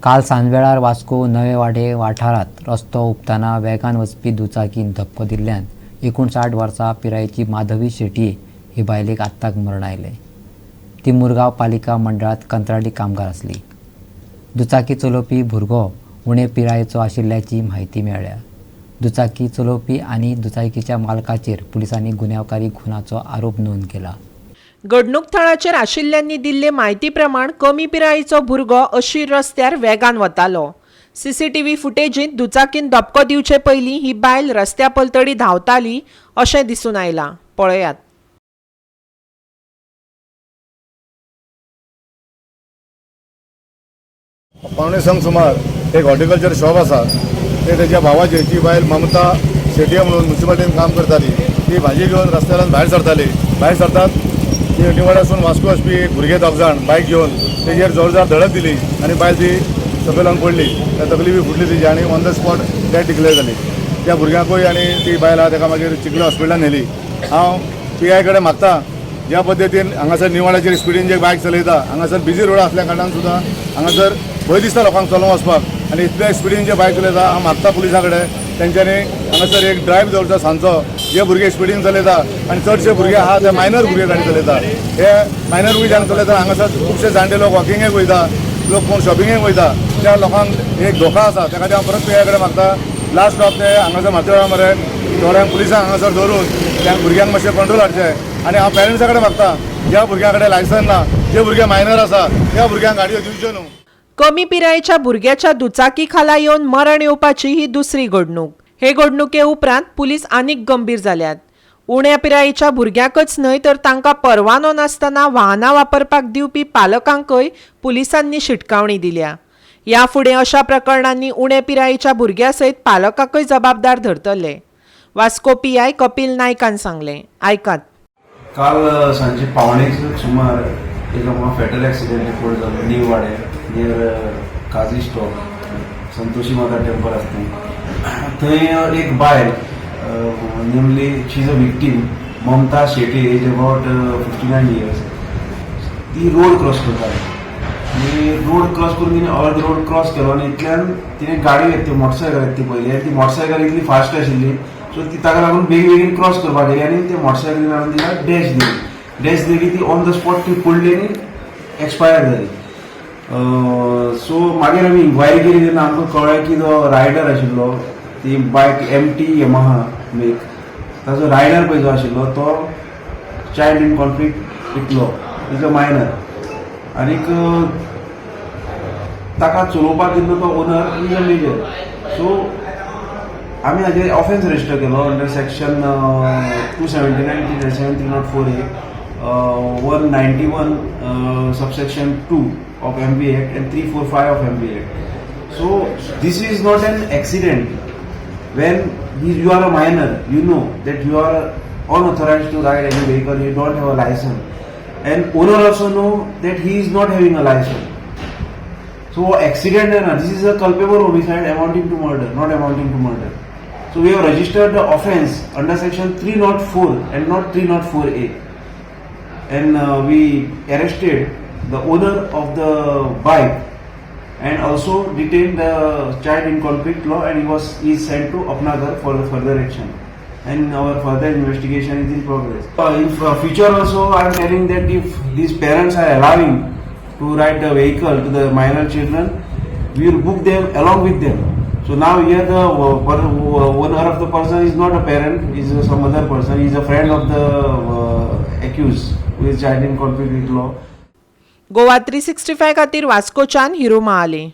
काल सांजवेळार वास्को नवे वाडे वाठारांत रस्तो हुपतना वेगान वचपी दुचाकीन धपको दिल्ल्यान 59 वर्सां पिरायेची माधवी शेटये ही बायलेक आत्ताक मरण आयलें. ती मुरगांव पालिका मंडळांत कंत्राटी कामगार आसली. दुचाकी चलोवपी भुरगो उणे पिरायेचो आशिल्ल्याची म्हायती मेळ्ळ्या. दुचाकी चलोवपी आनी दुचाकीच्या मालकाचेर पुलिसांनी गुन्यांवकारी खुनाचो आरोप नोंद केला. घडणूक थळाचेर आशिल्ल्यांनी दिल्ले म्हायती प्रमाण कमी पिरायेचो भुरगो अशीर रस्त्यार वेगान वतालो. सीसीटीव्ही फुटेजींत दुचाकीन धपको दिवचे पयलीं ही बायल रस्त्या पलतडी धांवताली अशें दिसून आयलां. पळयात. 4:45 सुमार एक हॉर्टिकल्चर शॉप आसा, ते तेच्या भावाची जी बायल ममता शेटये म्हणून म्युन्सिपालिटीन काम करताली, ती भाजी घेवन रस्त्यान भायर सरताली. भायर सरतात ती निवाड्यासून वास्को वचपी एक भुरगे दोग जाण बायक घेवन तेजेर जोरदार धडक दिली आनी बायल ती सकयल येवन पडली. त्या तकली बी फुटली तिजी आनी on the spot death declare जाली. त्या भुरग्यांकूय आनी ती बायल आहा तेका मागीर चिखले हॉस्पिटलान व्हेली. हांव पी I कडेन मागता, ज्या पद्दतीन हांगासर निवाड्याचेर स्पिडीन जे बायक चलयता, हांगासर बिजी रोड आसल्या कारणान सुद्दां हांगासर भंय दिसता लोकांक चलोवंक वचपाक आनी इतल्या स्पिडीन जे बायक चलयता. हांव मागता पुलिसां कडेन तेंच्यांनी हांगासर एक ड्रायव्ह दवरचो सांजचो. जे भुरगे स्पिडीन चलयता आनी चडशे भुरगे आहा ते मायनर भुरगे गाडी चलयता. हे मायनर भुरगे जेन्ना चलयता, हांगासर खुबशे जाणटे लोक वॉकिंगेक वयता, लोक कोण शॉपिंगेक वयता, त्या लोकांक एक धोका आसा. त्या खातीर हांव परत पी I कडेन मागता, लास्ट स्टॉप ते हांगासर माथेवेळा मरे थोड्यांक पुलिसांक हांगासर धरून त्या भुरग्यांक मातशें कंट्रोल हाडचें. आनी हांव पेरंट्सा कडेन मागता, ज्या भुरग्यां कडेन लायसन ना, जे भुरगे मायनर आसा, त्या भुरग्यांक गाडयो दिवच्यो न्हू. कमी पिरायेच्या भुरग्याच्या दुचाकी खाला येवन मरण येवपाची ही दुसरी घडणूक. हे घडणुके उपरांत पुलीस आनीक गंभीर जाल्यात. उण्या पिरायेच्या भुरग्यांकच न्हय तर तांकां परवानो नासतना वाहनां वापरपाक दिवपी पालकांकय पुलिसांनी शिटकावणी दिल्या. ह्या फुडें अशा प्रकरणांनी उणे पिरायेच्या भुरग्या सयत पालकांकय जबाबदार धरतले. वास्को पीआय कपिल नायकान सांगलें. आयकात. काल सांजे 12:45 सुमार एक आमकां फेटल एक्सिडेंट रिपोर्ट जालो नीव वाडे नियर काजी स्टॉप, संतोषी माता टेम्पल आसा थंय. थंय एक बायल, namely she is a victim, Mamta Shetye, age about 59 years, ती रोड क्रॉस करताली आनी रोड क्रॉस करून तिणें अर्द रोड क्रॉस केलो आनी इतल्यान तिणें गाडी येता ती मोटरसायकल येता ती पळयली आनी ती मोटरसायकल इतली फास्ट आशिल्ली, सो ती ताका लागून बेगीन बेगीन क्रॉस करपाक गेली आनी ते मोटरसायकलीन हाडून तिका डॅश दिली. डॅश दिली, ती ऑन the spot ती पडली आनी एक्सपायर जाली. सो मागीर आमी इन्क्वायरी केली तेन्ना आमकां कळ्ळें की जो रायडर आशिल्लो, ती बायक एमटी यमहा मेक, ताजो रायडर पळय जो आशिल्लो तो child in conflict with law, is a minor आनीक ताका चलोवपाक दिल्लो तो owner is a major. So आमी हाजेर ऑफेन्स रजिस्टर केलो under section 279, 397, 304A, 191 subsection 2 of MV Act and 345 of MV Act. So this is not an accident. When you are a minor, you know that you are unauthorized to ride any vehicle, you don't have a license. And owner also know that he is not having a license. So accident, na, this is a culpable homicide amounting to murder, not amounting to murder. So we have registered the offence under section 304 and not 304A. And we arrested the owner of the bike and also detained the child in conflict law, and he is sent to Apna Ghar for the further action, and our further investigation is in progress. In future also, I am telling that if these parents are allowing to ride the vehicle to the minor children, we will book them along with them. So now here the owner of the person is not a parent, is some other person, he is a friend of the accused who is child in conflict with law. Goa 365 खातीर वास्कोच्यान hero Mahale.